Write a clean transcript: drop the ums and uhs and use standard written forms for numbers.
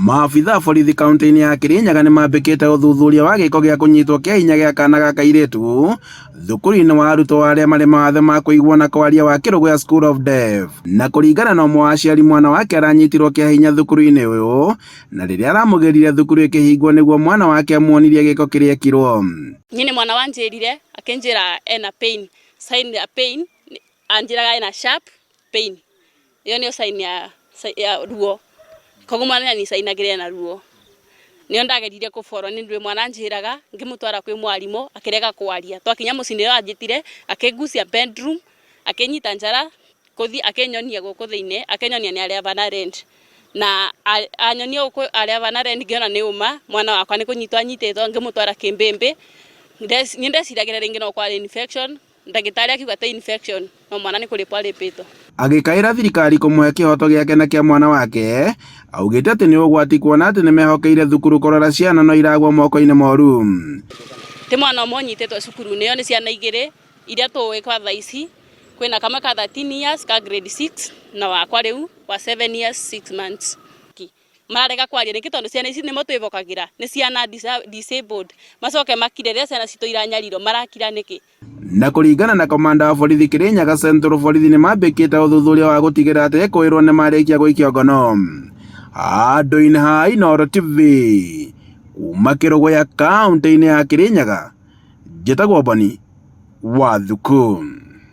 Maabitha a borithi kaunti-inĩ ya Kirinyaga nĩmambĩkĩte ũthuthuria wa gĩko gĩa kũnyitwo kĩa hinya gĩa kana ga kairĩtu thukuru-inĩ wa arutwo arĩa marĩ mawathe ma kũigua na kwaria wa Kĩrũgũya School of Deaf. Na kũringana na ũmwe wa aciari mwana wake aranyitirwo kĩa hinya thukuru-inĩ ũyũ na rĩrĩa aramũgĩrire thukuru ĩkĩhingwo nĩguo mwana wake amuonirie gĩko kĩrĩa ekirwo. Niĩ nĩ mwana wanjĩrire akĩnjĩra ena pain, sign ya pain anjĩraga ena sharp pain. Ĩyo nĩyo sign ya ya ruo. Koguo mwana nĩ anicainagĩra ena ruo. Nĩyo ndageririe kũ follow nĩ ndũĩ mwana anjĩraga ngĩmũtwara kwĩ mwarimũ akĩrega kwaria. Twakinya mũciĩ nĩrĩo anjĩtire akĩngucia bedroom akĩnyita njara kũthiĩ akĩnyonia gũkũ thĩiniĩ akĩnyonia nĩ arĩa bana rent. Na anyonia gũkũ arĩa bana rent ngĩona nĩ ũma mwana wakwa nĩ kũnyitwo anyitĩtwo ngĩmũtwara kĩmbĩmbĩ. Niĩ ndeciragĩra rĩngĩ no kwarĩ infection. Ndagĩtarĩ akiuga ti infection no mwana nĩ kũrĩpwo arĩpĩtwo. Agĩkaĩra thirikari kũmũhe kĩhoto gĩake na kĩa mwana wake, augĩte atĩ nĩ ũgwati kuona atĩ nĩmehokeire thukuru kũrora ciana no iragwa moko-inĩ moru. Ti mwana ũmwe ũnyitĩtwo cukuru-inĩ ĩyo nĩ ciana igĩrĩ iria tũĩ kwa thaa ici, kwĩna kamwe ka 13 years ka grade 6 na wakwa rĩu wa 7 years 6 months. Mararega kwaria nĩkĩ tondũ ciana ici nĩmo twĩhokagĩra nĩ ciana disabled macoke makire rĩrĩa ciana citũ iranyarirwo marakira nĩkĩ? Na kũringana na komanda wa borithi Kirinyaga Central borithi nĩ mambĩkĩte ũthuthuria wa gũtigĩrĩra atĩ ekũĩrwo nĩ marĩkia gũikio ngono. Handũ-inĩ ha Inooro TV kuma Kĩrũgũya kaũntĩ-inĩ ya Kirinyaga, njĩtagwo Boni Wathuku.